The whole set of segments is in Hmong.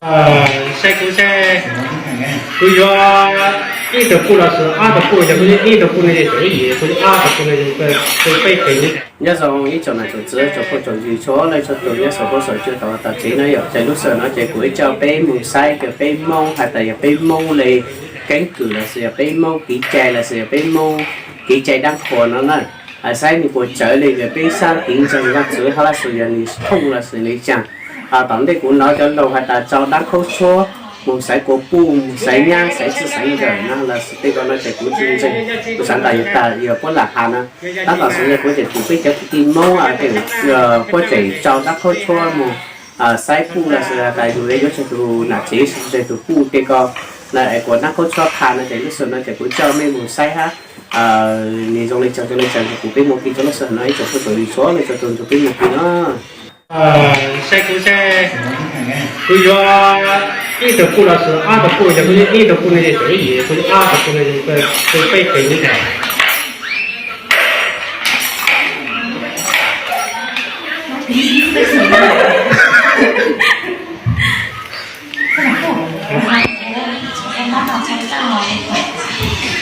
Saib kuv saib, kuv yuav ib tug puj los sis ob tug puj, yog kuv yuav ib tug puj no ces tau ib yim, kuv yuav ob tug puj no ces tau peb tug. Nyob zoo ib tsoom niam tsoom txiv tsoom phooj tsoom ywg txhua leej txhua tus nyob saum huab saum cua tom tau tsev no yom. Ces lub sij hawm no ces kuv ib tsoom peb mus saib kws peb Moob has tas yog peb Moob le keeb kwm los sis yog peb Moob kev cai los sis yog peb Moob kev cai dab qhuas no na. Saib nws puas tsawv li kws peb sab kev ntseeg Vajtswv hab los sis yog nws thooj los sis nws caag. Tom ntej kuv hnov cov laug has tas tso dab khaub tshuab mus xaiv kua puj, mus xaiv nyab, xaiv txij xaiv nkawm no los sis tej ko no ces kuv tsis ntseeg. Kuv xav tas yog puab lam has no. Tab tom xav yog kuv ces kuv peb cov kwv tij Moob puab tseem tso dab khaub tshuab mus xaiv puj los sis tas yus yuav tseg tus nam tsev, tseg tus puj tej ko na, es kuas dab khaub tshuab qha no ces lub sij hawm no ces kuv coj mej mus saib hab nws zoo le caag zoo le caag ces kuv peb muaj kev coj lub sij hawm no ib tsoom phooj tsoom ywg txhua leej txhua tus nrug peb muaj kev no. Saib kuv saib, kuv yuav ib tug puj los sis ob tug puj, yog kuv yuav ib tug puj no ces tau ib yim, kuv yuav ob tug puj no ces tau peb tug.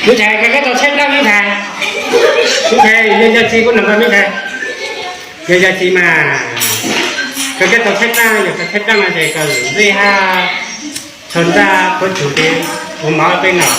Meb ntshai koj keb tau tshaib plab meb ntshai, meb ntshai yog yog tsi kuv nug koj meb ntshai, yog yog tsi mas koj keb tau tshaib plab, yog koj tshaib plab no ces koj zej hab tso ntaj puab tsum tes ua mov peb noj.